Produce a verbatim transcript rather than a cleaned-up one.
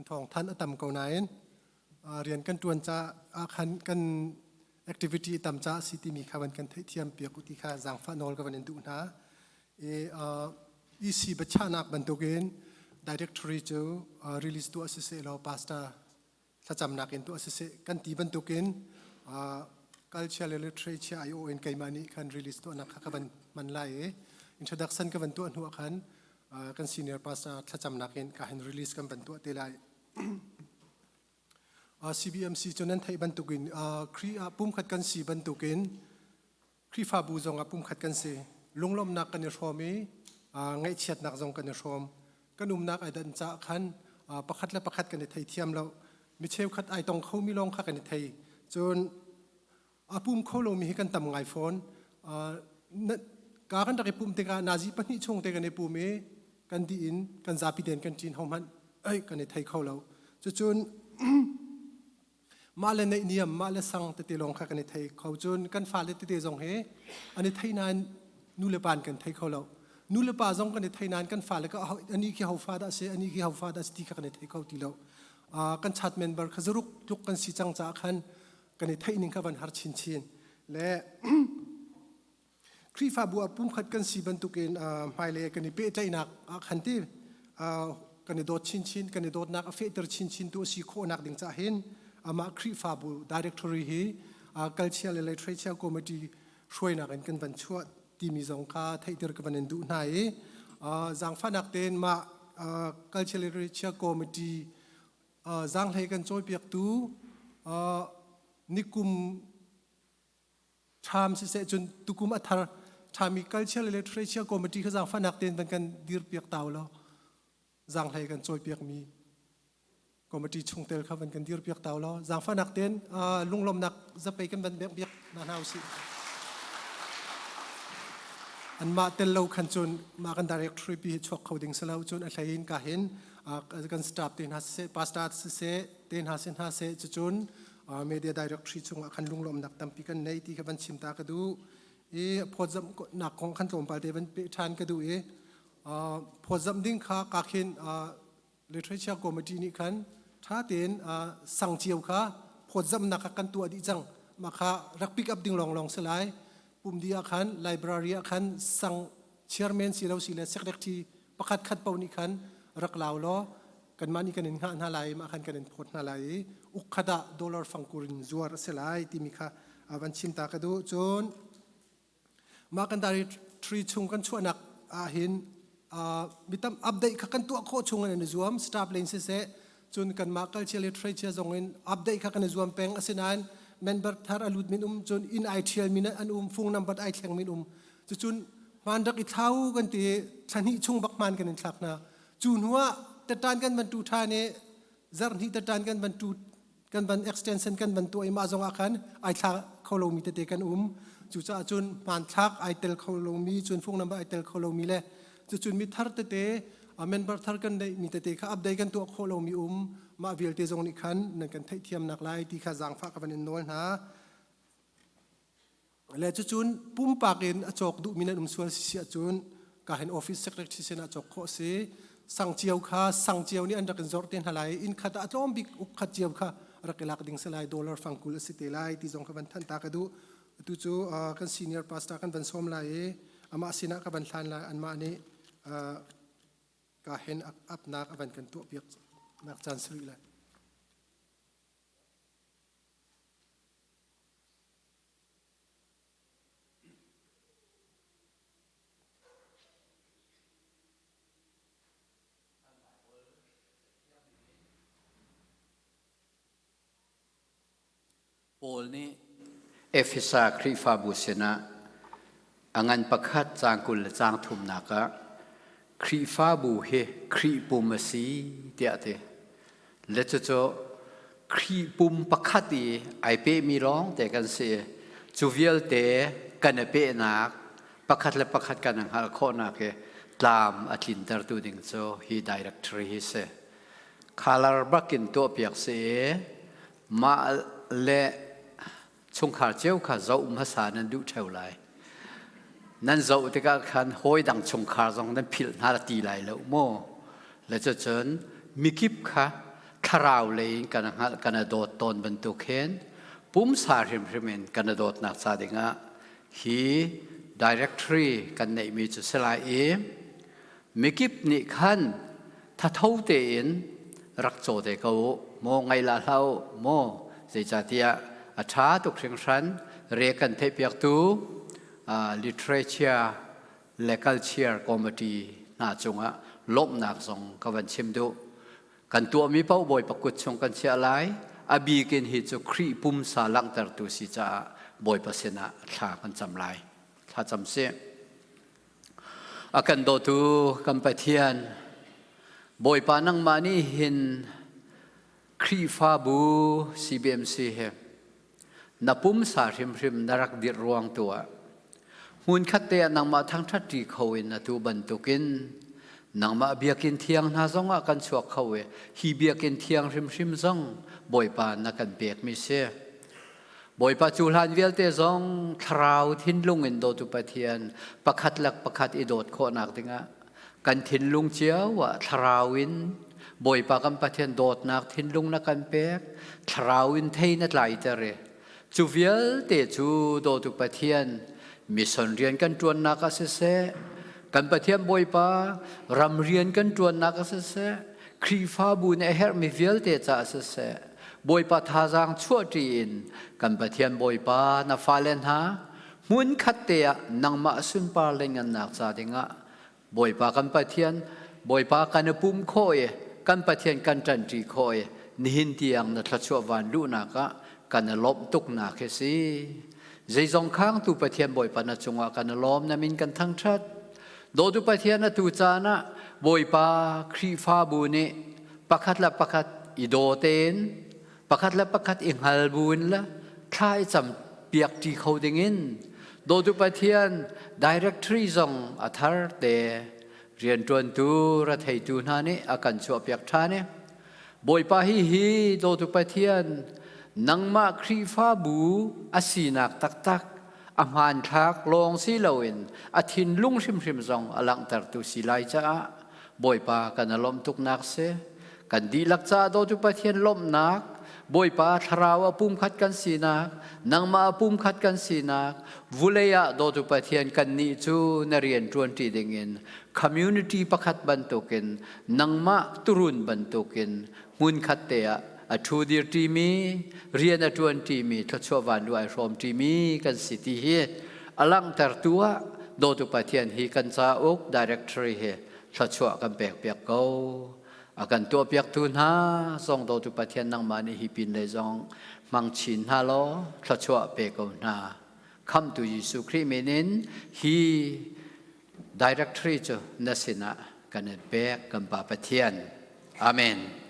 Thawngthan a tam ko nain, aa, rian kan ṭuan caah khan kan activity a tam caah a si timi kha van kan theihthiam piak uh ti kha zaangfah nawl ka van in duh hna. I, aa, E C biachahnak bantukin directory cu, aa, release tuah siseh law, pastor thlacamnak in tuah siseh kan ti bantukin, aa, culture le literature aiawh in keimah nih khan release tuahnak kha ka van hman lai i introduction ka van tuah hnu ah khan, aa, kan senior pastor thlacamnak in ka hin release kan van tuah te lai. Aa, C B M C cu nan theih bantukin, aa, Khrih ah pumkhat kan si bantukin, Khrihfabu zongah pumkhat kan si. Lunglawmhnak kan i hrawm i, aa, ngaihchiatnak zong kan i hrawm. Kan umnak aa dan caah khan, aa, pakhat le pakhat kan i thei thiam lo. Mi cheukhat aa tong khomi lawng kha kan i thei. Cun a pum kho lomi hi kan tam ngai fawn. Aa, na, ka kan rak i pum tikah nazi pahnih chung te kan i pum i kan dih in kan zapi tein kan ṭin hohmanh, ei, kan i thei kho lo. Cucun, mah le neihniam, mah le sang tete lawng kha kan i thei kho. Cun kan fale tete zong hi an i thei nain nu le pa an kan thei kho lo. Nu le pa zong kan i thei nain kan fale kha anih khi hofa dah a si, anih khi hofa dah a si ti kha kan i thei kho ti lo. Aa, kan church member kha zaruk tluk kan si cang caah khan kan i theih ning kha van har chinchin. Le Khrihfabu ah pumkhat kan si bantukin, aa, hmailei kan i pehtlaihnak ah khan ti, aa, kan i dawt chinchin, kan i dawtnak a fehter chinchin tu a si khawhnak ding caah hin amah Khrihfabu directory hi, aa, Culture le Literature Committee hruainak in kan van chuah timi zong kha theihter ka van in duh hna i, aa, zaangfahnak tein mah, aa, Culture Literature Committee, aa, zaanghlei kan cawipiaktu, aa, nikum ṭham siseh cun tukum a thar ṭhami Culture le Literature Committee kha zaangfahnak tein van kan dirpiak ta u law, zaanghlei kan cawipiakmi committee chungtel kha van kan dirpiak ta u law, zaangfahnak tein, aa, lunglawmhnak zapei kan van biakpiak hna hna u sih. Anmah tel lo khan cun mah kan directory pi hi chuak kho ding si lo, cun a hlei in ka hin, aa, kan staff te hna siseh, pastor siseh, te hna si hna seh, cucun, aa, media directory chungah khan lunglawmhnak tampi kan nei ti kha van chim ta ka duh. I phawtzamhnak kong khan tlawmpal te van peh ṭhan ka duh i, aa, phawtzamh ding kha ka khin, aa, Literature Committee nih khan ṭha tein, aa, sang cio kha phawtzamhnak kha kan tuah dih cang. Mah kha rak pick up ding lawnglawng si lai. Pumdi ah khan, library ah khan sang chairman si lo si le secretary pakhat khat paoh nih khan rak lau law, kanmah nih kan in hngah hna lai, mah khan kan in phawt hna lai i, uk khat ah dollar fangkur in zuar a si lai timi kha, aa, van chim ta ka duh. Cun, mah kan directory chung kan chuahnak ah hin, aa, mi tam update kha kan tuah khawh chung an i zuam, staff lei in siseh, cun kanmah Culture Literature zong in update kha kan i zuam peng, asinain member thar a lut min um, cun inn aa ṭhial min an um, phone number aa thleng min um. Cucun hmaan rak i thlau kan ti, thla hnih chung bak hmaan kan in thlak hna. Cu hnuah tattan kan van ṭu ṭhan i, zarh hnih tattan kan van ṭu, kan van extension kan van tuah i, mah zongah khan aa thla kho lomi tete kan um. Cucaah cun hmaan thlak aa tel kho lomi, cun phone number aa tel kho lomi le cucun mi thar tete, aa, member thar kan neihmi tete kha update kan tuah khawh lomi um. Mah vialte zong nih khan nan kan theihthiamnak lai ti kha zaangfah ka van in nawl hna. Le cucun pumpak in a cawk duhmi nan um sual sisi ahcun, ka hin office secretary sinah cawk khawh a si. Sang cio kha, sang cio nih an rak in zorh te hna lai. Inn khat ah a tlawm bik uk khat cio kha rak i lak ding si lai, dollar fangkul a si te lai ti zong kha van thanh ta ka duh. Atu cu, aa, kan senior pastor kan van sawm lai i, amah sinah ka van hlan lai, anmah nih, aa, ka hin ap-, apnak a van kan tuahpiak nak caan si rih lai. Paul nih Efesa Khrihfabu sinah a ngan pakhat cang kul le cang thumnak ah, Khrihfabu hi Khrih pum a si, tiah a ti. Le cucu Khrih pum pakhat i aa pehmi lawngte kan si i, cu vialte kan i pehnak, pakhat le pakhat kan i hngalh khawhnak i tlam a tlintertu ding cu hi directory hi si. Khalar bak in tuahpiak si i, mah le chungkhar cio kha zoh hmasa nan duh ṭheo lai. Nan zoh tikah khan hawi dang chungkhar zong nan philh hna ti lai lo maw? Le cucun mikip kha thlarau leiin kan a hngalh, kan a dawt tawn bantuk hin pumsa hrimhrim in kan a dawtnak ca dingah hi directory kan neihmi cu si lai i, mikip nih khan thatho tein rak caw te ko u maw, ngaihlah hlah u maw, zeicahtiah a ṭha tuk hringhran, re kan theihpiaktu, aa, literature le culture committee hna cungah lawmhnak zong ka van chim duh. Kan tuahmi paoh Bawipa kut chung kan chiah lai. A bikin hi cu Khrih pumsa langhtertu si caah Bawipa sinah thla kan cam lai. Thlacam sih. A kan dawtu kan Pathian, Bawipa, nangmah nih hin Khrihfabu C B M C hi na pumsa hrimhrim na rak dirh ruang tu ah hmunkhat te ah nangmah thangṭhat ṭi kho in atu bantukin nangmah biakinn thiang hna zongah kan chuak kho i, hi biakinn thiang hrimhrim zong Bawipa na kan pekmi si. Bawipa, cu hlan vialte zong thlarau thinlung in dawtu Pathian pakhat le pakhat i dawt khawhnak dingah kan thinlung cio ah thlarau in Bawipa kan Pathian dawtnak thinlung na kan pek, thlarau in thei na tlaiter i, cu vialte cu dawtu Pathian, mission rian kan ṭuannak ah siseh, kan Pathian Bawipa, ram rian kan ṭuannak ah siseh, Khrihfabu nih a herhmi vialte caah siseh, Bawipa, thazaang chuah ṭi in kan Pathian Bawipa, na fale hna hmunkhat te ah nangmah sunparlen ngannak ca dingah Bawipa kan Pathian, Bawipa, kan a pum khawh i kan Pathian kan ṭanṭi khawh i nihin tiang na thluachuah van luhnak ah kan a lawmh tuknak hi si. Zeizong khangtu Pathian Bawipa, na cungah kan a lawm, na min kan thangṭhat. Dawtu Pathian, atu caan ah Bawipa, Khrihfabu nih pakhat le pakhat i daw tein, pakhat le pakhat i hngal buin le thla i cam piak ṭi kho dingin, dawtu Pathian, directory zong a thar te rianṭuantu, retheitu hna nih a kan chuahpiak ṭhan i, Bawipa, hihi dawtu Pathian, nangmah Khrihfabu a sinak taktak, a hmanthlak lawng si loin a thinlung hrimhrim zong a langhtertu si lai caah, Bawipa, kan a lawmh tuknak si. Kan dihlak caah dawtu Pathian lawmhnak, Bawipa, thlarau a pumkhat kan sinak, nangmah a pumkhat kan sinak, vulei ah dawtu Pathian kannih cu na rianṭuan ṭi dingin community pakhat bantukin, nangmah tuurun bantukin hmunkhat te ah a ṭhu dir ṭimi, rian a ṭuan ṭimi, thluachuah van luh aa hrawm ṭimi kan si ti hi a langhtertu ah dawtu Pathian, hi kan cauk directory hi thluachuah kan pekpiak ko. A kan tuahpiaktu hna zong dawtu Pathian, nangmah nih hi pinlei zong hmang chin hna law thluachuah pe ko hna. Khamhtu Jesuh Khrih min in hi directory cu na sinah kan in pek, kan Pa Pathian. Amen.